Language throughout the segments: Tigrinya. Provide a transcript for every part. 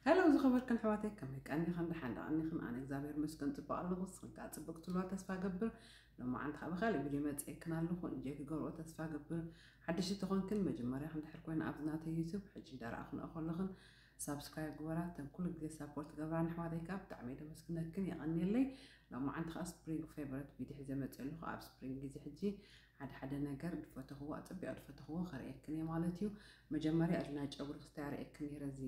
ሄሎ ዝኸበርክን ኣሕዋተይ፣ ከመይ ቀኒኽን? ደሓን ዶ ቀኒኽን? ኣነ እግዚኣብሔር ይመስገን ጽቡቕ ኣለኹ። ንስኽን ከኣ ጽቡቕ ክትህልዋ ተስፋ እገብር። ሎማዓንቲ ከኣ ብኻልእ ቪድዮ መጺኤክን ኣለኹ። እንጆይ ክገብርኦ ተስፋ እገብር። ሓደሽቲ ተኾንክን መጀመርያ እንድሕር ኮይና ኣብዚ ናተይ ዩቱብ ሕጂ እንዳረኣኽንኦ ከለኽን ሳብስክራይብ ግበራ። እተን ኩሉ ግዜ ሳፖርት ትገብራኒ ኣሕዋተይ ከኣ ብጣዕሚ እየ ደመስግነክን፣ የቐንየለይ። ሎማዓንቲ ከኣ ስፕሪንግ ፌቨረት ቪድዮ ሒዘ መጺኤ ኣለኹ። ኣብ ስፕሪንግ ግዜ ሕጂ ሓደ ሓደ ነገር ዝፈተኽዎ፣ ኣጸቢቐ ዝፈተኽዎ ከርእየክን እየ ማለት እዩ። መጀመርያ እዚ ናይ ጨጉሪ ክስታይ ኣርእየክን ነይረ፣ እዚ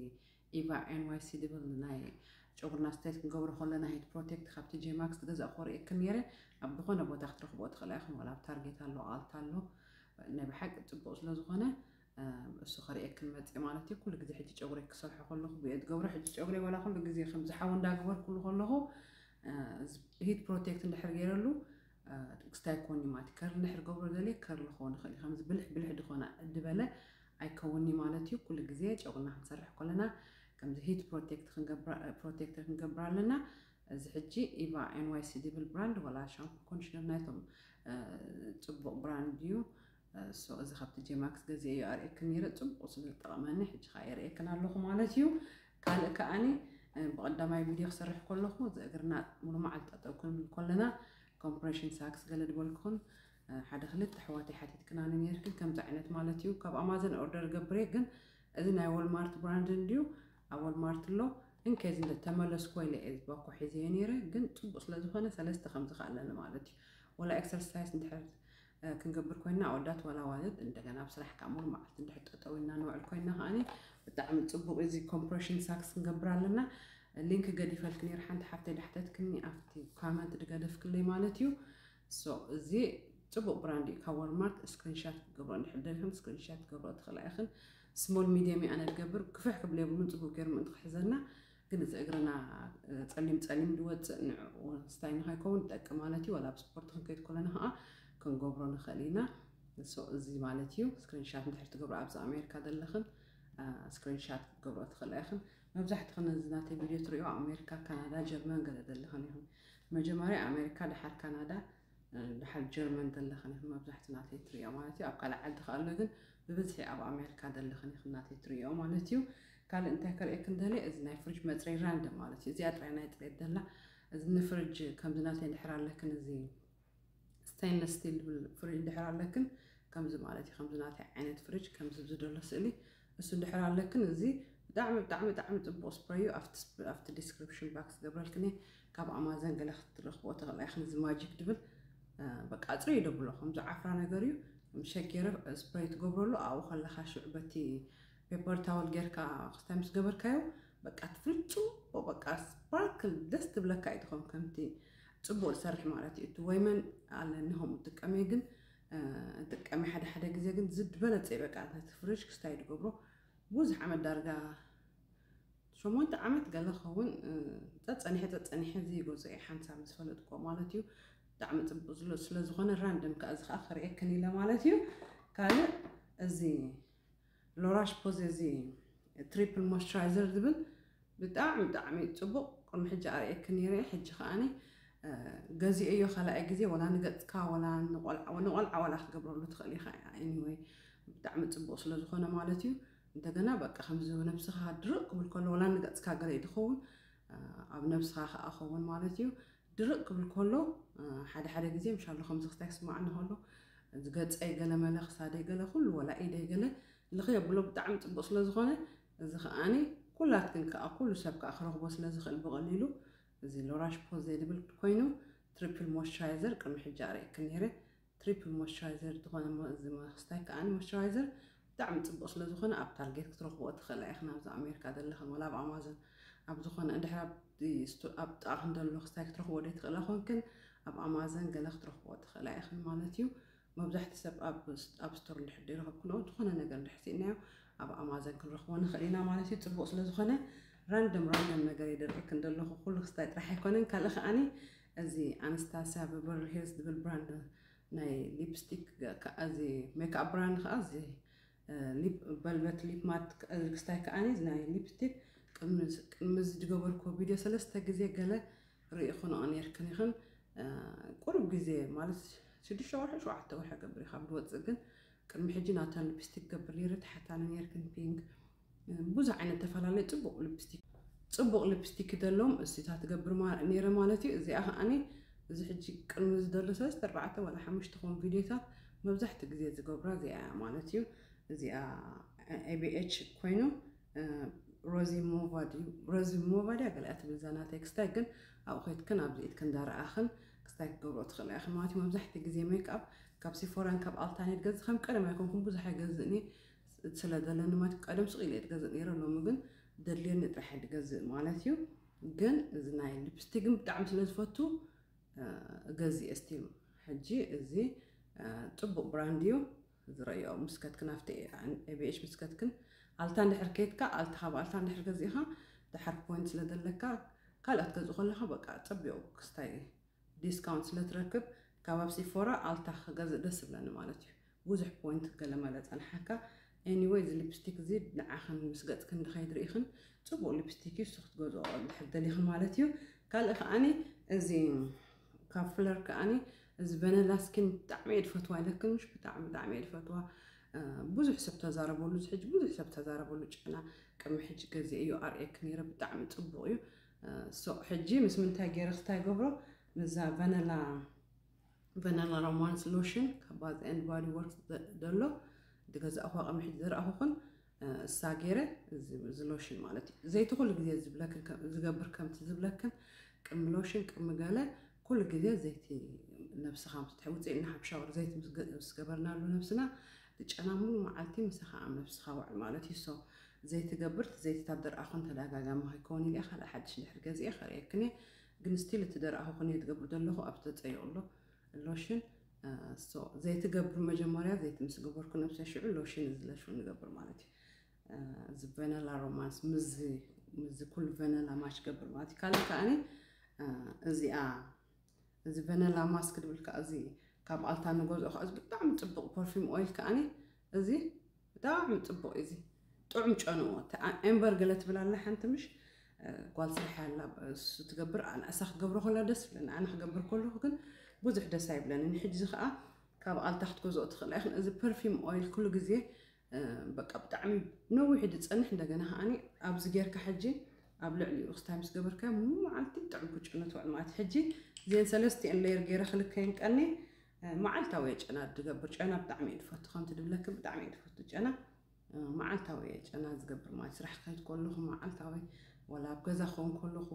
ኢቫ ኤን ዋይ ሲ ድብል ናይ ጨጉርና ስታይል ክንገብሮ ከለና ሂት ፕሮቴክት ካብቲ ጄማክስ ዝገዛእኩ ርእየክን ነይረ። ኣብ ዝኾነ ቦታ ክትረኽብኦ ትኽእላ ኢኹም፣ ዋላ ኣብ ታርጌት ኣሎ፣ ኣልታ ኣሎ። ናይ ብሓቂ ጽቡቕ ስለ ዝኾነ፣ እ፣ እሱ ከርእየክን መጽእ ማለት እዩ። ኩሉ ግዜ ሕጂ ጨጉረይ ክሰርሖ ከለኹ ብየ ዝገብሮ። ሕጂ ጨጉረይ ዋላ ኩሉ ግዜ ከም ዝሓዊ እንዳገበርኩሉ ከለኹ፣ እ፣ ሂት ፕሮቴክት እንድሕር ገይረሉ፣ እ፣ ክስታይ ኮኒ ማለት እዩ። ከርሊ እንድሕር ገብሮ ደልየ ከርሊ ክኾን ይኽእል እዩ። ከምዚ ብልሕ ብልሕ ዝኾነ ዕድበለ ኣይከውንኒ ማለት እዩ። ኩሉ ግዜ ጨጉርና ክንሰርሕ ከለና ከምዚ ሂት ፕሮቴክት ክንገብራ፣ ፕሮቴክተር ክንገብር ኣለና። እዚ ሕጂ ኢቫ ኤን ዋይ ሲ ድብል ብራንድ ዋላ ሻምፖ ኮንዲሽነር ናይቶም፣ እ፣ ጽቡቕ ብራንድ እዩ። እ፣ ሶ እዚ ካብቲ ጄማክስ ገዚኤዮ ኣርእየክን ነይረ፣ ጽቡቕ ስለ ዝጠቐመኒ ሕጂ ከኣ የርእየክን ኣለኹ ማለት እዩ። ካልእ ከኣኒ፣ እ፣ ብቐዳማይ ቪድዮ ክሰርሕ ከለኹ እዚ እግርና ሙሉ መዓልቲ ጠጠው ክንብል ከለና ኮምፕሬሽን ሳክስ ገለ ዝበልኩኽን፣ እ፣ ሓደ ክልተ ኣሕዋተይ ሓቲትክናኒ ነይርክን ከምዚ ዓይነት ማለት እዩ። ካብ ኣማዘን ኦርደር ገብሬ ግን እዚ ናይ ዎልማርት ብራንድ እንድዩ፣ ኣብ ዎልማርት ኣሎ። እንኬዝ እንደ ተመለስኩ ኢለ እየ ዝባኮ ሒዘዮ ነይረ፣ ግን ጽቡቕ ስለ ዝኾነ ሰለስተ ከምዚ ከኣ ኣለኒ ማለት እዩ። ወላ ኤክሰርሳይስ እንድሕር፣ እ፣ ክንገብር ኮይንና ኣወዳት ዋላ ኣዋልድ እንደገና ኣብ ስራሕ ከኣ ሙሉ መዓልቲ እንድሕር ጠጠው ኢልና ንውዕል ኮይንና ከኣኒ ብጣዕሚ ጽቡቕ እዩ። እዚ ኮምፕሬሽን ሳክስ ክንገብር ኣለና። ሊንክ ገዲፈልክ ነይረ፣ ሓንቲ ሓፍተይ ዳሕተትክኒ ኣብቲ ኮመንት ድገደፍክለይ ማለት እዩ። ሶ እዚ ጽቡቕ ብራንድ እዩ ካብ ዎልማርት። ስክሪንሻት ክገብሮ እንድሕር ደሊኽን ስክሪንሻት ክገብሮ ትኽእላ ኢኽን። ስሞል ሚድየም እየ ኣነ ዝገብር፣ ክፍሕ ክብል የብሉን፣ ጽቡቕ ገይሩ ምእንቲ ክሕዘና። ግን እዚ እግርና፣ እ፣ ጸሊም ጸሊም ዝወጽእ ንዕኡ ስታይ ንኸይከውን ዝጠቅም ማለት እዩ። ዋላ ኣብ ስፖርት ክንከይድ ከለና ኸኣ ክንገብሮ ንኽእል ኢና። ሶ እዚ ማለት እዩ። ስክሪንሻት እንድሕር ትገብሮ ኣብዚ ኣሜሪካ ዘለኽን፣ እ፣ ስክሪንሻት ክትገብሮ ትኽእላ ኢኽን። መብዛሕትኽን እዚ ናተይ ቪድዮ ትርእዮ ኣሜሪካ፣ ካናዳ፣ ጀርመን ገለ ዘለኽን ኢኽን። መጀመርያ ኣሜሪካ፣ ደሓር ካናዳ፣ እ፣ ደሓር ጀርመን ዘለኽን ኢኽን መብዛሕትኡ ናተይ ትርእዮ ማለት እዩ። ኣብ ካልእ ዓዲ ከኣ ኣሎ፣ ግን ብብዝሒ ኣብ ኣሜሪካ ዘለኽን ኢኽን ናተይ ትርእዮ ማለት እዩ። ካልእ እንታይ ከርእየክን ደልየ፣ እዚ ናይ ፍሪጅ መጽረይ ራንደም ማለት እዩ። እዚኣ ጥራይ ናይ ጽሬት ደላ። እዚ ንፍሪጅ ከምዚ ናተይ እንድሕር ኣለክን፣ እዚ ስቴንለስ ስቲል ዝብል ፍሪጅ እንድሕር ኣለክን፣ ከምዚ ማለት እዩ። ከምዚ ናተይ ዓይነት ፍሪጅ፣ ከምዚ ኣብዚ ዘሎ ስእሊ፣ እሱ እንድሕር ኣለክን፣ እዚ ብጣዕሚ፣ ብጣዕሚ፣ ብጣዕሚ ጽቡቕ ስፕሬይ እዩ። ኣብቲ ስፕ-፣ ኣብቲ ዲስክሪፕሽን ባክስ ገብረልክን እየ። ካብ ኣማዘን ገለ ክትረኽብኦ ትኽእላ ኢኽን። እዚ ማጂክ ድብል፣ እ፣ በቃ ኣጽርዩ ደብሎ፣ ከምዚ ዓፍራ ነገር እዩ። ምስ ሸገረ ስፕሬይ ትገብረሉ፣ ኣብኡ ከለኻ ሽዑ በቲ ፔፐር ታወል ጌርካ ክስታይ ምስ ገበርካዮ፣ በቃ ትፍልጥ ጽቡቕ፣ በቃ ስፓርክል ደስ ትብለካ እዩ ትኸውን። ከምቲ ጽቡቕ ዝሰርሕ ማለት እዩ። እቲ ወይመን ኣለኒ ከምኡ እጥቀመ፣ ግን፣ እ፣ እጥቀመ ሓደ ሓደ ግዜ፣ ግን ዝበለጸ እዩ። በቃ ነቲ ፍሪጅ ክስታይ ትገብሮ ብዙሕ ዓመት ዳርጋ ሸሞንተ ዓመት ገለ ክኸውን፣ እ፣ ጸጸኒሐ፣ ጸጸኒሐ እዚ ገዝኦ እየ ሓንሳብ ምስ ፈለጥኩዎ ማለት እዩ። ብጣዕሚ ጽቡቕ ዝሎ-፣ ስለ ዝኾነ ራንደም ከኣ እዚ ከኣ ክርእየክን ኢለ ማለት እዩ። ካልእ እዚ ሎራሽ ፖዜ እዚ ትሪፕል ሞይስቸራይዘር ዝብል ብጣዕሚ፣ ብጣዕሚ ጽቡቕ። ቅድሚ ሕጂ ኣርእየክን ነይረ፣ ሕጂ ከኣኒ፣ እ፣ ገዚኤዮ ካልኣይ ግዜ፣ ወላ ንገጽካ፣ ወላ ንቆልዓ፣ ንቆልዓ ወላ ክትገብረሉ ትኽእል ኢኻ። ኤኒወይ፣ ብጣዕሚ ጽቡቕ ስለ ዝኾነ ማለት እዩ። እንደገና በቃ ከምዚ ነብስኻ ድርቕ ክብል ከሎ፣ ወላ ንገጽካ ገለ እዩ ዝኸውን፣ እ፣ ኣብ ነብስኻ ከኣ ኸውን ማለት እዩ። ድርቕ ክብል ከሎ፣ እ፣ ሓደ ሓደ ግዜ ምሻሎ ከምዚ ክስታይ ክስማዓኒ ከሎ፣ እዚ ገጸይ ገለ መለ፣ ክሳደይ ገለ፣ ኩሉ ወላ ኢደይ ገለ ልኽይ የብሎ፣ ብጣዕሚ ጽቡቕ ስለ ዝኾነ፣ እዚ ከኣኒ ኩላትክን ከኣ ኩሉ ሰብ ከኣ ክረኽቦ ስለ ዝኽእል ብቐሊሉ፣ እዚ ሎራሽ ፖዜ ዝብል ኮይኑ፣ ትሪፕል ሞይስቸራይዘር ቅድሚ ሕጂ ኣርእየክን ነይረ። ትሪፕል ሞይስቸራይዘር ዝኾነ ሞ-፣ እዚ ክስታይ ከኣኒ ሞይስቸራይዘር ብጣዕሚ ጽቡቕ ስለ ዝኾነ፣ ኣብ ታርጌት ክትረኽብኦ ትኽእላ ኢኽን፣ ኣብዚ ኣሜሪካ ዘለኽን፣ ወላ ኣብ ኣማዞን፣ ኣብ ዝኾነ፣ እንድሕር ኣብቲ ስቶ-፣ ኣብ ጥቓኽን ዘሎ ክስታይ ክትረኽብኦ ዘይትኽእላ ኮንክን፣ ኣብ ኣማዞን ገለ ክትረኽብኦ ትኽእላ ኢኽን ማለት እዩ። መብዛሕትኡ ሰብ ኣብ ስ-፣ ኣብ ስቶር እንድሕር ዘይረኸብክንኦ፣ ዝኾነ ነገር እንድሕር ስኢንናዮ፣ ኣብ ኣማዞን ክንረኽቦ ንኽእል ኢና ማለት እዩ። ጽቡቕ ስለ ዝኾነ፣ ራንደም፣ ራንደም ነገር እየ ደርኤክን ዘለኹ፣ ኩሉ ክስታይ ጥራሕ ኣይኮነን። ካልእ ከኣኒ፣ እዚ ኣነስታስያ በቨርሊ ሂልስ ዝብል ብራንድ ናይ ሊፕስቲክ፣ ከ-፣ እዚ ሜክኣፕ ብራንድ ከኣ፣ እዚ፣ እ፣ ሊፕ፣ ቨልቨት ሊፕ ማት፣ እ፣ ክስታይ ከኣኒ፣ እዚ ናይ ሊፕስቲክ፣ ቅድሚ፣ ቅድሚ እዚ ዝገበርኩዎ ቪድዮ ሰለስተ ግዜ ገለ ርኢኽንኦ ነይርክን ኢኽን። እ፣ ቁሩብ ግዜ ማለት ሽዱሽተ ወርሒ፣ ሸውዓተ ወርሒ ገብር እዩ ካብ ዝወፅእ፣ ግን ቅድሚ ሕጂ ናተን ሊፕስቲክ ገብር ነይረ፣ ትሓታኒ ነይርክን ፒንክ። እ፣ ብዙሕ ዓይነት ተፈላለየ ፅቡቕ ሊፕስቲክ። ጽቡቕ ሊፕስቲክ ዘለዎም እሲታት ትገብር ማ- ነይረ ማለት እዩ። እዚኣ ከዓኒ እዚ ሕጂ ቅድሚ ዝደሎ ሰለስተ ኣርባዕተ ዋላ ሓሙሽተ ኾን ቪድዮታት መብዛሕትኡ ግዜ ዝገብራ እዚኣ እያ ማለት እዩ። እዚኣ ኤቢኤች ኮይኑ ሮዚ ሞቫ ድዩ ሮዚ ሞቫ ድያ ገለ ትብል እዛ ናተይ ክስታይ ግን ኣብኡ ከይድክን ኣብዚ ኢድክን እንዳረኣኽን ክስታይ ክገብሮ ትኽእላ ኢኽን ማለት እዩ። መብዛሕትኡ ግዜ ሜክኣፕ ካብ ሲፎራን ካብ ኣልታን እየ ዝገዝእ። ከም ቀደም ኣይኮንኩን ብዙሕ ኣይገዝእን እየ ስለ ዘለኒ ማለት እዩ። ቀደም ስቕ ኢለ እየ ዝገዝእ ነይረ፣ ሎሚ ግን ደድልየኒ ጥራሕ እየ ዝገዝእ ማለት እዩ። ግን እዚ ናይ ሊፕስቲክ ግን ብጣዕሚ ስለ ዝፈቱ እገዝእ እየ ስቲል። ሕጂ እዚ ጽቡቕ ብራንድ እዩ። ዝረእዮ ምስ ከትክን ኣብቲ ኤቢኤች ምስ ከትክን ኣልታ እንድሕር ከይድካ ኣልታ ካብ ኣልታ እንድሕር ገዚእኻ ድሓር ፖይንት ስለ ዘለካ ካልኦት ገዝእ ከለኻ በቃ ጸቢቑ ክስታይ ዲስካውንት ስለ ትረክብ ካብ ኣብ ሲፎራ ኣልታ ክገዝእ ደስ ዝብለኒ ማለት እዩ። ብዙሕ ፖይንት ገለመለ ጸንሓካ። ኤኒወይ እዚ ሊፕስቲክ እዚ ንዓኽን ምስ ገጽክን ድኸይድ ርኢኽን ጽቡቕ ሊፕስቲክ እዩ። እሱ ክትገዝኦ እንድሕር ደሊኽን ማለት እዩ። ካልእ ከዓኒ እዚ ካብ ፍለር ከዓኒ እዚ ቨነላ ስኪን ብጣዕሚ እየ ድፈትዋ ኢለክን ምሽ ብጣዕሚ ብጣዕሚ እየ ድፈትዋ። ብዙሕ ሰብ ተዛረበሉ እዚ ሕጂ ብዙሕ ሰብ ተዛረበሉ ጨና ቅድሚ ሕጂ ገዚአ እዩ ኣርእየክ ነይረ ብጣዕሚ ፅቡቅ እዩ። ሶ ሕጂ ምስ ምንታይ ገይረ ክስታይ ገብሮ ምስዛ ቨነላ ቨነላ ሮማንስ ሎሽን ካብ ባዝ ኤንድ ባዲ ወርክስ ዘሎ ዝገዛእኹዋ ቅድሚ ሕጂ ዝረኣኹኹን እሳ ገይረ እዚ ሎሽን ማለት እዩ። ዘይቲ ኩሉ ግዜ ዝብለክን ዝገብር ከምቲ ዝብለክን ቅድሚ ሎሽን ቅድሚ ገለ ኩሉ ግዜ ዘይቲ ነብስኻ ምስ ትሕውፅእ እና ሓብ ሻወር ዘይቲ ምስ ገበርናሉ ነብስና ጨና ሙሉ መዓልቲ ምሳኻ ኣብ ነብስኻ ውዕል ማለት እዩ። ሶ ዘይትገብር እቲ ዘይትታት ደርኣኹን ተደጋጋሚ ከይከውን ኢለ ካልእ ሓድሽ ድሕር ገዚኤ ከርእየክን እየ። ግን ስቲል እቲ ደርኣኹ ክን እየ ትገብር ዘለኹ ኣብ ተፀይቑሎ ሎሽን ዘይትገብር መጀመርያ ዘይቲ ምስ ገበርኩ ነብሰ ሽዑ ሎሽን እዚ ሎሽን ንገብር ማለት እዩ። እዚ ቨነላ ሮማንስ ምዚ ኩሉ ቨነላ ማች ገብር ማለት እዩ። ካልእ ከዓኒ እዚኣ እዚ ቨነላ ማስክ ድብል ከዓ እዚ ካብ ኣልታ ንገዝኦ ከዓ እዚ ብጣዕሚ ፅቡቅ ፐርፊም ኦይል ከዓኒ እዚ ብጣዕሚ ፅቡቅ እዩ። እዚ ጥዑም ጨንዎ ኤምበር ገለ ትብል ኣላ ሓንቲ ምሽ ጓል ስራሕ ኣላ እሱ ትገብር ኣነ እሳ ክገብሮ ከላ ደስ ይብለኒ። ኣነ ክገብር ከለኹ ግን ብዙሕ ደስ ኣይብለኒ። ንሕጂ እዚ ከዓ ካብ ኣልታ ክትገዝኦ ትኽእላ ኢኽን። እዚ ፐርፊም ኦይል ኩሉ ግዜ በቃ ብጣዕሚ ነዊሕ ዝፀንሕ እንደገና ከዓኒ ኣብዚ ጌርካ ሕጂ ኣብ ልዕሊኡ ክስታይ ምስ ገበርካዮ ሙሉ መዓልቲ ጥዑም ክጭኑ ትውዕል ማለት ሕጂ እዚአን ሰለስቲአን ሌየር ገይረ ክልከየን ቀኒ መዓልታዊ ጨና ዝገብር ጨና ብጣዕሚ እየ ዝፈቱ ከምቲ ድብለክ ብጣዕሚ እየ ዝፈቱ ጨና መዓልታዊ እየ ጨና ዝገብር ማለት ስራሕ ክኸይድ ከለኹ መዓልታዊ ወላ ኣብ ገዛ ክኸውን ከለኹ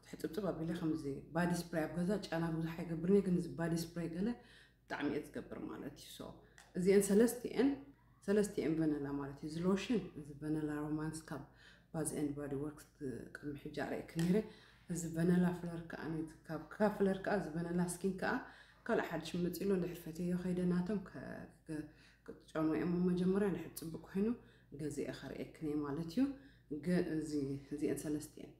ሕጥብጥብ ኣቢለ ከምዚ ባዲ ስፕራይ ኣብ ገዛ ጨና ብዙሕ ኣይገብርን እየ ግን እዚ ባዲ ስፕራይ ገለ ብጣዕሚ እየ ዝገብር ማለት እዩ። ሶ እዚአን ሰለስቲአን ሰለስቲአን ቨነላ ማለት እዩ። እዚ ሎሽን እዚ ቨነላ ሮማንስ ካብ ባዝ ኤንድ ባዲ ወርክስ ቅድሚ ሕጂ ኣርእየክ ነይረ። እዚ ቨነላ ፍለር ከዓ ካብ ፍለር ከዓ እዚ ቨነላ ስኪን ከዓ ካልእ ሓድሽ መፂሎ እንድሕር ፈትዮ ከይደ ናቶም ክጨኑ እሞ መጀመርያ እንድሕር ፅቡቅ ኮይኑ ገዚአ ከርእየክን እየ ማለት እዩ። እዚአን ሰለስቲአን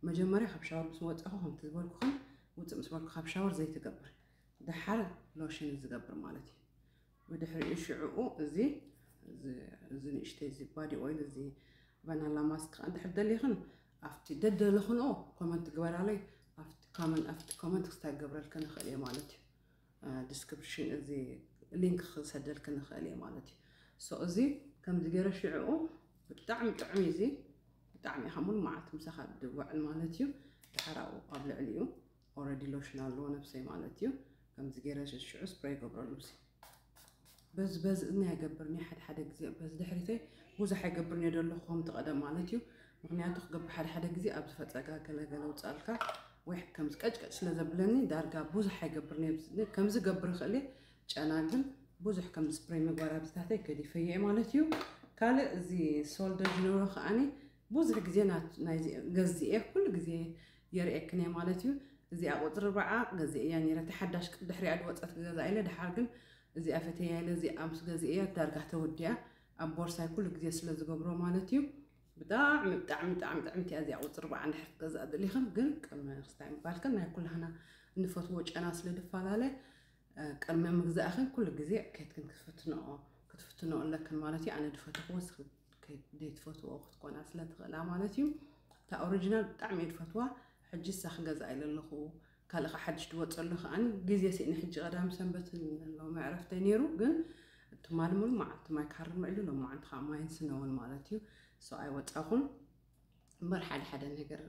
መጀመርያ ካብ ሻወር ምስ ወፃኹ ከምቲ ዝበልኩኽን ውፅእ ምስ በልኩ ካብ ሻወር ዘይትገብር ድሓር ሎሽን ዝገብር ማለት እዩ። ብድሕሪኡ ሽዕኡ እዚ እዚ ንእሽተይ እዚ ባዲ ኦይል እዚ ቫናላ ማስክ ከዓ እንድሕር ደሊኽን ኣብቲ ደደለኽንኦ ኮመንት ግበራለይ። ኣብቲ ኮመንት ኣብቲ ኮመንት ክስታይ ክገብረልክን ንኽእል እየ ማለት እዩ። ዲስክሪፕሽን እዚ ሊንክ ክሰደልክን ንኽእል እየ ማለት እዩ። ሶ እዚ ከምዚ ገይረ ሽዕኡ ብጣዕሚ ጥዑም እዩ። እዚ ብጣዕሚ ኢኻ ሙሉ መዓልቲ ምሳኻ ድውዕል ማለት እዩ። ድሓር ኣብኡ ኣብ ልዕሊኡ ኦረዲ ሎሽን ኣለዎ ነብሰይ ማለት እዩ። ከምዚ ገይረ ሽዑ ስፕሬይ ገብረሉ እዚ በዚ በዚ እዝኒ ኣይገብርን እየ ሓደ ሓደ ግዜ በዚ ድሕሪተይ ብዙሕ ኣይገብርን እየ ደለኹ ከምቲ ቀደም ማለት እዩ። ምክንያቱ ክገብር ሓደ ሓደ ግዜ ኣብ ዝፈፀጋ ገለገለ ውፃልካ ወይ ከምዚ ቀጭቀጭ ስለ ዘብለኒ ዳርጋ ብዙሕ ኣይገብርን እየ። ከምዚ ገብር ይኽእል እየ ጨና ግን ብዙሕ ከምዚ ስፕሬይ ምግባር ኣብዚታተይ ገዲፈዮ እየ ማለት እዩ። ካልእ እዚ ሶል ደ ጀነሮ ከዓኒ ብዙሕ ግዜ ናይዚ ገዚኤ ኩሉ ግዜ የርእየክን እየ ማለት እዩ። እዚኣ ቁፅሪ ኣርባዓ ገዚኤያ ነይረ። እቲ ሓዳሽ ድሕሪኣ ዝወፀት ክገዛ ኢለ ድሓር ግን እዚኣ ፈተያ ኢለ እዚኣ ምስ ገዚኤያ ዳርጋ ተወዲኣ ኣብ ቦርሳይ ኩሉ ግዜ ስለ ዝገብሮ ማለት እዩ። ብጣዕሚ ብጣዕሚ ብጣዕሚ ጥዕምቲ እያ እዚኣ ቁፅሪ ኣርባዓ እንድሕር ክትገዝኣ ደሊኽን ግን ቅድሚ ክስታይ ምባልክን ናይ ኩላህና እንፈትዎ ጨና ስለ ዝፈላለ ቅድሚ ምግዛእኽን ኩሉ ግዜ ከይትክን ክትፍትንኦ ክትፍትንኦ ኣለክን ማለት እዩ። ኣነ ዝፈተኽዎ ንስኺ ዘይትፈትዎ ክትኮና ስለ ትኽእላ ማለት እዩ። እታ ኦሪጂናል ብጣዕሚ እየ ዝፈትዋ። ሕጂ እሳ ክገዝኣ ኢለ ኣለኹ። ካልእ ሓድሽ ዝወፀ ኣሎ ከዓኒ ግዜ ስኢነ ሕጂ ቀዳም ሰንበት ሎሚ ዕረፍተይ ነይሩ ግን ትማሊ ሙሉ መዓልቲ ማይ ክሃርም ውዒሉ ሎሚ መዓልቲ ከዓ ማይን ስነውን ማለት እዩ። ሶ ኣይወፃኹን። እምበር ሓደ ሓደ ነገር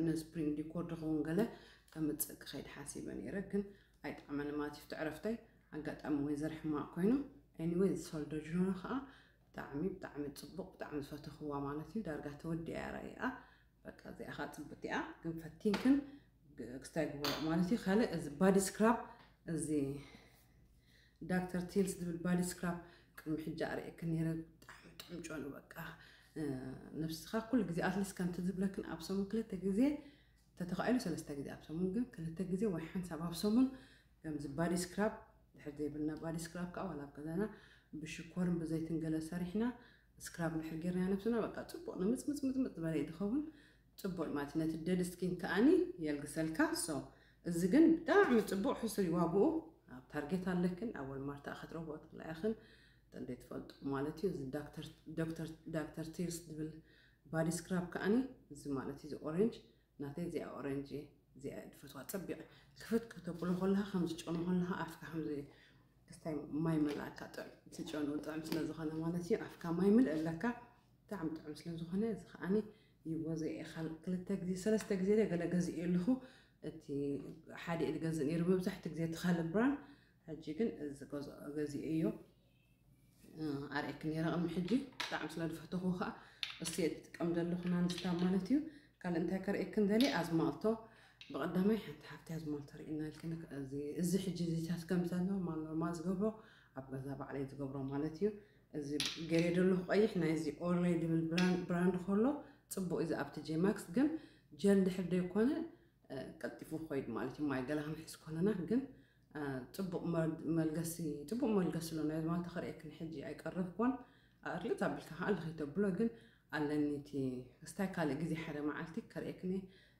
ንስፕሪንግ ዲኮር ድኸውን ገለ ከምፅእ ክኸይድ ሓሲበ ነይረ፣ ግን ኣይጠዕመን ማለት እዩ። ዕረፍተይ ኣጋጣሚ ወይ ዘር ሕማቕ ኮይኑ፣ ኤኒወይ ሶል ደ ጀነሮ ከዓ ብጣዕሚ ብጣዕሚ ፅቡቕ፣ ብጣዕሚ ዝፈተኽዋ ማለት እዩ። ዳርጋ ተወዲኣ እያ ረኣያ። በቃ እዚኣ ከዓ ፅብቅቲ እያ፣ ግን ፈቲንክን ክስታይ ግበሮ ማለት እዩ። ካልእ እዚ ባዲ ስክራብ፣ እዚ ዳክተር ቲልስ ዝብል ባዲ ስክራብ ቅድሚ ሕጂ ኣርእየክን ነይረ። ብጣዕሚ ጥዑም ጨኑ በቃ። ነብስኻ ኩሉ ግዜ ኣትሊስት ከምቲ ዝብለክን ኣብ ሰሙን ክልተ ግዜ፣ ተተኻኢሉ ሰለስተ ግዜ ኣብ ሰሙን፣ ግን ክልተ ግዜ ወይ ሓንሳብ ኣብ ሰሙን ከምዚ ባዲ ስክራብ ድሕር ዘይብልና፣ ባዲ ስክራብ ከዓ ዋላ ኣብ ገዛና ብሽኮርን ብዘይትን ገለ ሰሪሕና ስክራብ ድሕር ጌርና ነብስና በቃ ፅቡቕ ንምፅምፅምፅምፅ ዝበለ እዩ ዝኸውን። ፅቡቕ ማለት ነቲ ደድ ስኪን ከኣኒ የልግሰልካ። ሶ እዚ ግን ብጣዕሚ ፅቡቕ ሕሱር እዩ ዋግኡ። ኣብ ታርጌት ኣለክን ኣብ ወልማርት ክትረኽቦ ትኽእላ ኢኽን፣ እንደ ትፈልጡ ማለት እዩ። እዚ ዳክተር ዳክተር ቲልስ ዝብል ባዲ ስክራብ ከኣኒ እዚ ማለት እዩ። እዚ ኦሬንጅ ናተይ እዚኣ ኦሬንጅ እየ። እዚኣ እየ ዝፈትዋ። ፀቢቐ ክፍት ከተብሎ ከለኻ ከምዚ ጨኑ ከለኻ ኣፍካ ከምዚ ክስታይ ማይ መላእካ ጥዑም ትጨኑ ጥዑም ስለ ዝኾነ ማለት እዩ። ኣፍካ ማይ ምልእ ኣለካ ብጣዕሚ ጥዑም ስለ ዝኾነ እዚ ከዓኒ ይወዘ እየ። ክልተ ግዜ ሰለስተ ግዜ ደ ገለ ገዝእ ኣለኹ። እቲ ሓደ እየ ዝገዝእ ነይሩ መብዛሕትኡ ግዜ እቲ ካልእ ብራን። ሕጂ ግን እዚ ገዝኦ ገዚእ እዮ ኣርእየክ ነይረ ቅድሚ ሕጂ። ብጣዕሚ ስለ ዝፈተኹ ከዓ እሱ እየ ዝጥቀም ዘለኹ ናንስታ ማለት እዩ። ካልእ እንታይ ከርእየክን ደልየ ኣዝማልቶ ብቐዳማይ ሓንቲ ሓፍቲ ኣዝማልቶ ርኢና ኢልክን እዚ ሕጂ እዚታት ከም ዘሎ ማል ኖርማል ዝገብሮ ኣብ ገዛ ባዕለይ ዝገብሮ ማለት እዩ። እዚ ገይረ ዘለኹ ቀይሕ ናይዚ ኦርሌ ዝብል ብራንድ ከሎ ፅቡቅ እዩ። ኣብቲ ጄማክስ ግን ጀል ድሕር ዘይኮነ ቀልጢፉ ክኸይድ ማለት እዩ። ማይ ገለ ክንሕዝ ከለና ግን ፅቡቅ መልገሲ ፅቡቅ መልገሲ ኣሎ ናይ ኣዝማልቶ ከርእየክን ሕጂ ኣይቀረብኩን። ኣርሊ ታቢልካ ከዓ ኣለኸይ ተብሎ ግን ኣለኒ እቲ ክስታይ ካልእ ግዜ ሓደ መዓልቲ ከርእየክን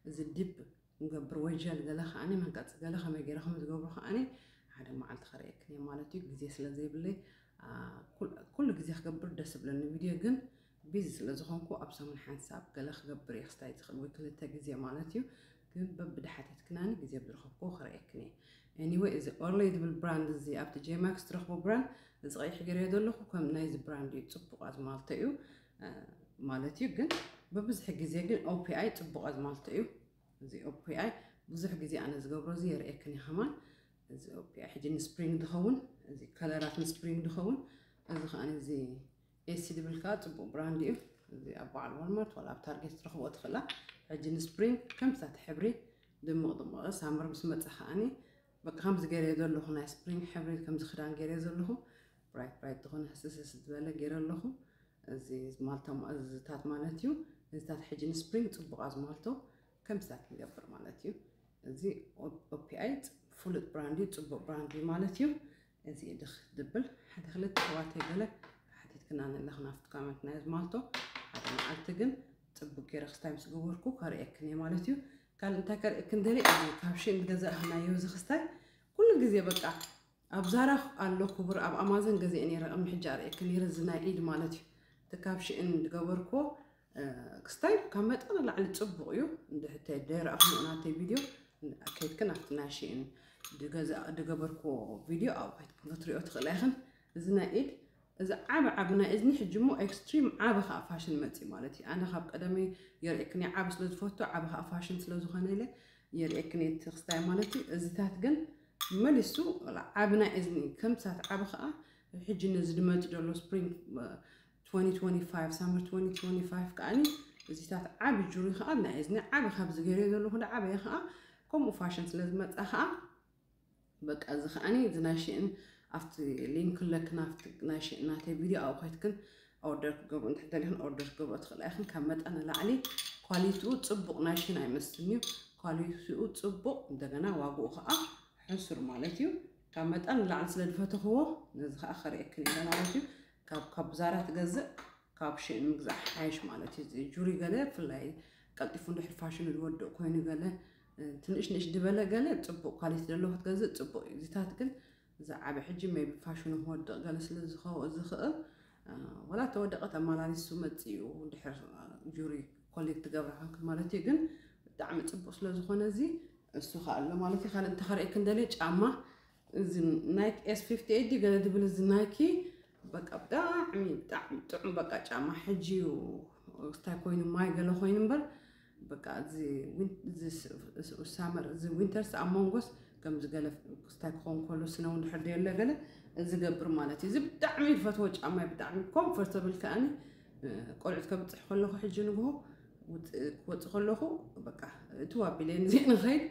እዚ ዲፕ ንገብር ወይ ጀል ገለ ከዓኒ መንቀፂ ገለ ከመይ ገይረ ከም ዝገብሮ ከዓኒ ሓደ መዓልቲ ከርእየክን እየ ማለት እዩ። ግዜ ስለ ዘይብለይ ኩሉ ግዜ ክገብር ደስ ዝብለኒ ቪድዮ ግን ቢዚ ስለ ዝኾንኩ ኣብ ሰሙን ሓንሳብ ገለ ክገብር እየ ክስታይ ዝኽእል ወይ ክልተ ግዜ ማለት እዩ። ግን በብድሓተትክናኒ ግዜ ብዝረኸብኩ ከርእየክን እየ። ኤኒወይ እዚ ኦርሌ ዝብል ብራንድ እዚ ኣብቲ ጄማክስ ትረኽቦ ብራንድ እዚ ቀይሕ ገይረዮ ዘለኹ ከም ናይዚ ብራንድ እዩ። ፅቡቕ ኣዝማልቶ እዩ ማለት እዩ። ግን በብዝሒ ግዜ ግን ኦፒኣይ ፅቡቕ ኣዝማልቶ እዩ። እዚ ኦፒኣይ ብዙሕ ግዜ ኣነ ዝገብሮ እዚ የርእየክን እየ ከማን። እዚ ኦፒኣይ ሕጂ ንስፕሪንግ ዝኸውን እዚ ከለራት ንስፕሪንግ ዝኸውን እዚ ከዓ እዚ ኤሲ ዝብል ከዓ ፅቡቅ ብራንድ እዩ። እዚ ኣብ በዓል ዋልማርት ዋላ ኣብ ታርጌት ትረኽቦ ትኽእላ። ሕጂ ንስፕሪንግ ከምሳት ሕብሪ ድምቕ ድምቕ ሳመር ምስ መፀ ከዓኒ በቃ ከምዚ ገይረ ዘለኹ ናይ ስፕሪንግ ሕብሪ ከምዚ ክዳን ገይረ ዘለኹ ብራይት ብራይት ዝኾነ ህስስስ ዝበለ ገይረ ኣለኹ። እዚ ማልቶም እዚታት ማለት እዩ። እዚታት ሕጂ ንስፕሪንግ ፅቡቅ ኣዝማልቶ ከምሳት ንገብር ማለት እዩ። እዚ ኦፒኣይ ፍሉጥ ብራንድ እዩ፣ ፅቡቅ ብራንድ እዩ ማለት እዩ። እዚ ድኽ ድብል ሓደ ክልተ ኣሕዋተይ ገለ ሓቲትክና ንለኽና ኣብቲ ካመንት ናይ ኣዝማልቶ ሓደ መዓልቲ ግን ፅቡቅ ገይረ ክስታይ ምስ ገበርኩ ከርእየክን እየ ማለት እዩ። ካልእ እንታይ ከርእየክን ደሊ እዚ ካብ ሽን ዝገዛእኽናዮ እዚ ክስታይ ኩሉ ግዜ በቃ ኣብ ዛራ ኣሎ ክቡር ኣብ ኣማዘን ገዚአ ነይረ ቅድሚ ሕጂ ኣርእየክን ነይረ እዚ ናይ ኢድ ማለት እዩ። እቲ ካብ ሽን ዝገበርኩዎ ክስታይ ካብ መጠን ንላዕሊ ፅቡቅ እዩ። እንድሕተይ ደይረኣኹም ናተይ ቪድዮ ከይድክን ኣብቲ ናይ ሽን ድገበርኩዎ ቪድዮ ኣብኡ ከይድክን ክትሪኦ ትኽእላ ኢኽን። እዚ ናይ ኢድ እዚ ዓቢ ዓቢ ናይ እዝኒ ሕጂ እሞ ኤክስትሪም ዓቢ ከዓ ፋሽን መፅእ ማለት እዩ። ኣነ ካብ ቀደመይ የርእየክን ዓቢ ስለ ዝፈቱ ዓቢ ከዓ ፋሽን ስለ ዝኾነ ኢለ የርእየክን እቲ ክስታይ ማለት እዩ። እዚታት ግን መሊሱ ዓቢ ናይ እዝኒ ከምሳት ዓቢ ከዓ ሕጂ ነዚ ድመፅ ዘሎ ስፕሪንግ twenty twenty-five summer twenty twenty-five ከዓኒ እዚታት ዓቢ ጁሪ ከዓ ናይ እዝኒ ዓቢ ካብ ዝገይረ ዘለኹ ዓበየ ከዓ ከምኡ ፋሽን ስለ ዝመፃ ከዓ በቃ እዚ ከዓኒ እዚ ናይ ሽእን ኣብቲ ሊንክ ለክና ኣብቲ ናይ ሽእን ናተይ ቪድዮ ኣብኡ ከይትክን ኦርደር ክገብሩ እንድሕር ደሊኽን ኦርደር ክገብሩ ትኽእላ ኢኽን። ካብ መጠን ንላዕሊ ኳሊቲኡ ፅቡቕ ናይ ሽን ኣይመስልን እዩ። ኳሊቲኡ ፅቡቕ እንደገና ዋግኡ ከዓ ሕሱር ማለት እዩ። ካብ መጠን ንላዕሊ ስለ ዝፈተኽዎ ነዚ ከዓ ከርእየክን ኢለ ማለት እዩ። ካብ ካብ ዛራ ትገዝእ ካብ ሽእን ምግዛእ ሓይሽ ማለት እዩ። ጁሪ ገለ ብፍላይ ቀልጢፉ እንድሕር ፋሽኑ ዝወድቕ ኮይኑ ገለ ትንሽ ንሽ ዝበለ ገለ ፅቡቕ ኳሊቲ ዘለዎ ክትገዝእ ፅቡቕ እዩ። እዚታት ግን ዝዓበ ሕጂ ሜቢ ፋሽኑ ክወድቕ ገለ ስለ ዝኽእል ወላ ተወደቐ ተመላሊሱ መፅኡ ድሕር ጁሪ ኮሌክት ትገብራ ኮንክ ማለት እዩ። ግን ብጣዕሚ ፅቡቕ ስለ ዝኾነ እዚ እሱ ከዓ ኣሎ ማለት እዩ። ካልእ እንተኸርእየክን ደለ ጫማ እዚ ናይክ ኤስ ፊፍቲ ኤይት ገለ ዝብል እዚ ናይኪ በቃ ብጣዕሚ ብጣዕሚ ጥዑም በቃ ጫማ ሕጂ እዩ ክስታይ ኮይኑ ማይ ገለ ኮይኑ እምበር በቃ እዚ ሳመር እዚ ዊንተርስ ኣብ መንጎስ ከምዚ ገለ ክስታይ ክኸውን ከሎ ስነው እንድሕር ደየለ ገለ ዝገብር ማለት እዩ። እዚ ብጣዕሚ ዝፈትዎ ጫማ እዩ። ብጣዕሚ ኮምፎርተብል ከኣኒ ቆልዑት ከብፅሕ ከለኹ ሕጂ ንግሆ ክወፅእ ከለኹ በቃ እቲ ዋቢለ ንዚ ንኸይድ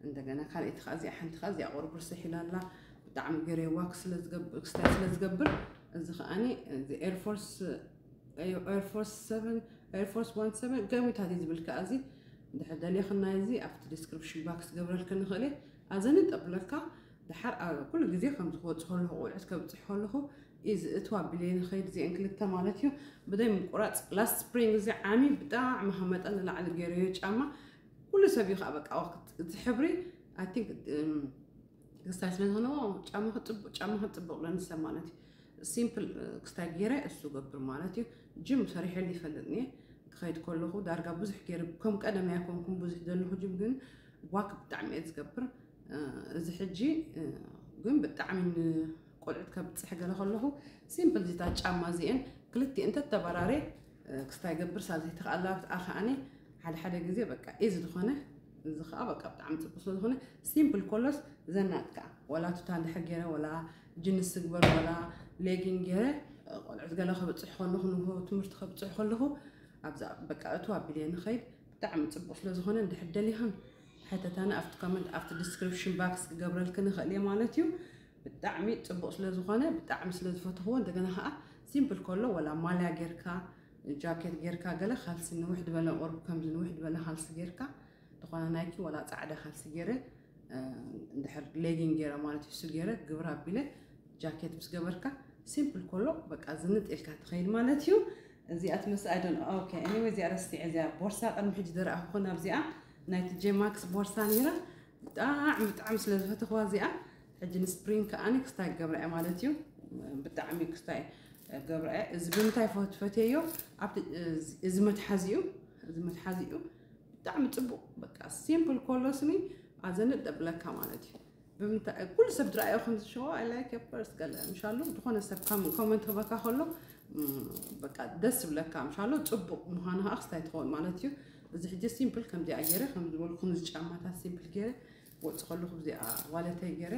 እንደገና ካልኣይቲ ከዓ እዚኣ ሓንቲ ከዓ እዚኣ ቁርብ ርስሕ ኢላ ኣላ። ብጣዕሚ ገይረ ዋክ ስለዝገብር ክስታይ ስለዝገብር እዚ ከዓኒ እዚ ኤርፎርስ ኤርፎርስ ሰቨን ኤርፎርስ ዋን ሰቨን ገሚታት እዩ ዝብል ከዓ እዚ ድሕር ደሊኽና እዚ ኣብቲ ዲስክሪፕሽን ባክስ ገብረልክ ንኽእል እየ። ኣዘኒ ጠብለካ ድሓር ኩሉ ግዜ ከምዚ ክወፅእ ከለኹ ቆልዑት ከብፅሕ ከለኹ እዚ እትዋ ብሌን ኸይድ እዚአን ክልተ ማለት እዩ። ብደይ ምቁራፅ ላስት ስፕሪንግ እዚ ዓሚ ብጣዕሚ ካብ መጠን ንላዕሊ ገይረዮ ጫማ ኩሉ ሰብ እዩ ከዓ በቃ እቲ ሕብሪ ኣይ ቲንክ ክስታይ ስለ ዝኾነ ጫማ ክፅቡቅ ጫማ ክፅቡቅ ለንሰብ ማለት እዩ። ሲምፕል ክስታይ ገይረ እሱ ገብር ማለት እዩ። ጅም ሰሪሐሉ ይፈልጥ እየ ክኸይድ ከለኹ ዳርጋ ብዙሕ ገይረ ከም ቀደም ኣይኮንኩም ብዙሕ ዘለኹ ጅም ግን ዋክ ብጣዕሚ እየ ዝገብር። እዚ ሕጂ ግን ብጣዕሚ ቆልዑት ከብፅሕ ገለ ከለኹ ሲምፕል ዚታት ጫማ እዚአን ክልቲአን ተተበራሬ ክስታይ ገብር ሳብ ዘይተኽኣላ ብትኣ ከዓኒ ሓደ ሓደ ግዜ በቃ ኢዚ ዝኾነ እዚ ከዓ በቃ ብጣዕሚ ፅቡቅ ስለዝኾነ ሲምፕል ኮሎስ ዘናት ከዓ ወላ ቱታ እንድሕር ገይረ ወላ ጅንስ ዝግበር ወላ ሌጊን ገይረ ቆልዑት ገለ ከብፅሕ ከለኹ ንግሆ ትምህርቲ ከብፅሕ ከለኹ ኣብዛ በቃ እቱ ኣቢለ ንኸይድ ብጣዕሚ ፅቡቅ ስለዝኾነ እንድሕር ደሊኽን ሕተታኒ ኣብቲ ኮመንት ኣብቲ ዲስክሪፕሽን ባክስ ክገብረልክ ንኽእል እየ ማለት እዩ። ብጣዕሚ ፅቡቅ ስለዝኾነ ብጣዕሚ ስለዝፈትኽዎ እንደገና ከዓ ሲምፕል ከሎ ወላ ማልያ ጌርካ ጃኬት ጌርካ ገለ ካልሲ ንውሕ ዝበለ ቁርብ ከምዚ ንውሕ ዝበለ ካልሲ ጌርካ ዝኾነ ናይኪ ወላ ፃዕዳ ካልሲ ገይረ እንድሕር ሌጊን ገይረ ማለት እዩ እሱ ገይረ ግብር ኣቢለ ጃኬት ምስ ገበርካ ሲምፕል ከሎ በቃ ዝንጥ ኢልካ ትኸይድ ማለት እዩ። እዚኣ ትመስል ኣይደን ኦኬ ኤኒወይ እዚኣ ረስቲዐ እዚኣ ቦርሳ ቅድሚ ሕጂ ዝረኣኹ ናብዚኣ ናይቲ ጄማክስ ቦርሳ ነይራ ብጣዕሚ ብጣዕሚ ስለ ዝፈተኽዋ እዚኣ ሕጂ ንስፕሪንግ ከዓኒ ክስታይ ገብራ እያ ማለት እዩ። ብጣዕሚ ክስታይ ገብራ እያ። እዚ ብምንታይ ፈት- ፈትየዮ ኣብቲ እዚ- እዚ መትሓዚኡ እዚ መትሓዚኡ ብጣዕሚ ፅቡቅ በቃ ሲምፕል ኮሎስኒ ኣዘንጥ ደብለካ ማለት እዩ። ብምንታይ ኩሉ ሰብ ዝረኣዮ ከም ዝሸዋ ኣይ ላይክ ዮር ፐርስ ገለ ምሻሉ ዝኾነ ሰብ ከም ኮመንት ክበካ ከሎ ም፣ በቃ ደስ ዝብለካ ምሻሉ ፅቡቅ ምዃኑ ከዓ ክስታይ ትኸውን ማለት እዩ። እዚ ሕጂ ሲምፕል ከምዚኣ ገይረ ከም ዝበልኩም እዚ ጫማታት ሲምፕል ገይረ ወፅ ከለኹ እዚኣ ዋለተይ ገይረ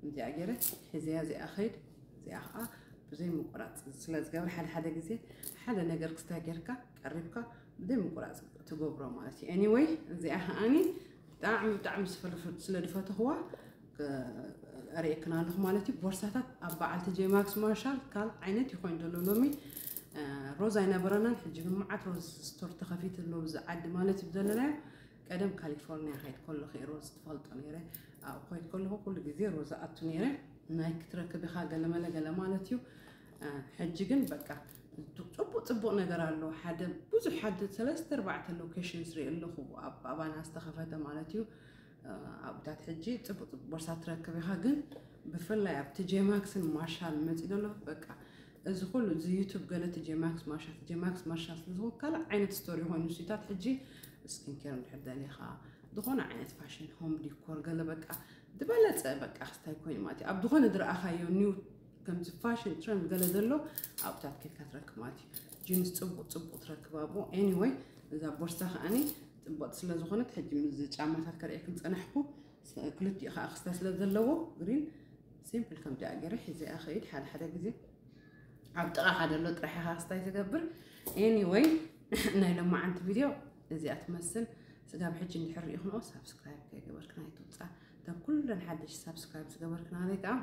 እዚኣ ገይረ ሕዘያ እዚኣ ኸይድ እዚኣ ከዓ ብዘይ ምቁራፅ ስለ ዝገብር ሓደ ሓደ ግዜ ሓደ ነገር ክስታይ ጌርካ ቀሪብካ ብዘይ ምቁራፅ ትገብሮ ማለት እዩ። ኤኒወይ እዚኣ ከዓኒ ብጣዕሚ ብጣዕሚ ዝፈለፈ- ስለ ዝፈተኽዋ ክ- ኣርእየክና ኣለኹ ማለት እዩ። ቦርሳታት ኣብ በዓልቲ ጄማክስ ማርሻል ካል ዓይነት ይኮይን ዘሎ ሎሚ እ፣ ሮዝ ኣይነበረናን። ሕጂ ግን መዓት ሮዝ ስቶር ተኸፊት ኣሎ ብዚ ዓዲ ማለት እዩ ዘለናዮ። ቀደም ካሊፎርኒያ ከይድ ከለኹ እየ ሮዝ ትፈልጦ ነይረ። ኣብኡ ከይድ ከለኹ ኩሉ ግዜ ሮዝ ኣቱ ነይረ። ናይ ክትረክብ ኢኻ ገለመለ ገለ ማለት እዩ። እ፣ ሕጂ ግን በቃ ጽቡቅ ጽቡቅ ነገር ኣሎ። ሓደ ብዙሕ ሓደ ሰለስተ ኣርባዕተ ሎኬሽንስ ርኢ ኣለኹ ኣብ ኣባና ዝተኸፈተ ማለት እዩ። ኣብታት ሕጂ ጽቡቅ ጽቡቅ ቦርሳ ትረክብ ኢኻ ግን ብፍላይ ኣብ ቲጄ ማክስን ማርሻል መጺ ዘሎ በቃ እዚ ኩሉ እዚ ዩቱብ ገለ ቲጄ ማክስ ማርሻል ቲጄ ማክስ ማርሻል ስለ ዝኾን ካልእ ዓይነት ስቶሪ ኮይኑ ስታት ሕጂ ስኪን ኬር እንድሕር ደሊኻ ዝኾነ ዓይነት ፋሽን ሆም ዲኮር ገለ በቃ ዝበለጸ በቃ ክስታይ ኮይኑ ማለት እዩ ኣብ ዝኾነ ዝረኣኻዮ ኒው ከምዚ ፋሽን ትረንድ ገለ ዘሎ ኣብታት ኬድካ ትረክብ ማለት እዩ። ጂንስ ጽቡቅ ጽቡቅ ትረክብ ኣብኡ። ኤኒወይ እዛ ቦርሳ ከዓኒ ጽቡቅቲ ስለ ዝኾነት ሕጂ ምስ ጫማታት ከርእየክን ጸናሕኩ። ክልቲኡ ከዓ ክስታይ ስለ ዘለዎ ግሪን ሲምፕል ከምዚኣ ገይረ ሒዘ እያ ከይድ ሓደ ሓደ ግዜ ኣብ ጥቓኻ ዘሎ ጥራሕ ኢኻ ክስታይ ትገብር። ኤኒወይ ናይ ሎማዓንቲ ቪድዮ እዚኣ ትመስል። ስጋብ ሕጂ እንድሕር ርኢኹምኦ ሳብስክራይብ ከይገበርክና ኣይትውፃ። እተን ኩለን ሓደሽ ሳብስክራይብ ዝገበርክና ከኣ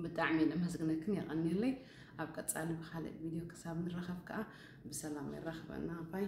ብጣዕሚ ነመስግነክን የቐንየለይ። ኣብ ቀጻሊ ብኻልእ ቪድዮ ክሳብ ንራኸብ ከኣ ብሰላም የራኽበና። ባይ።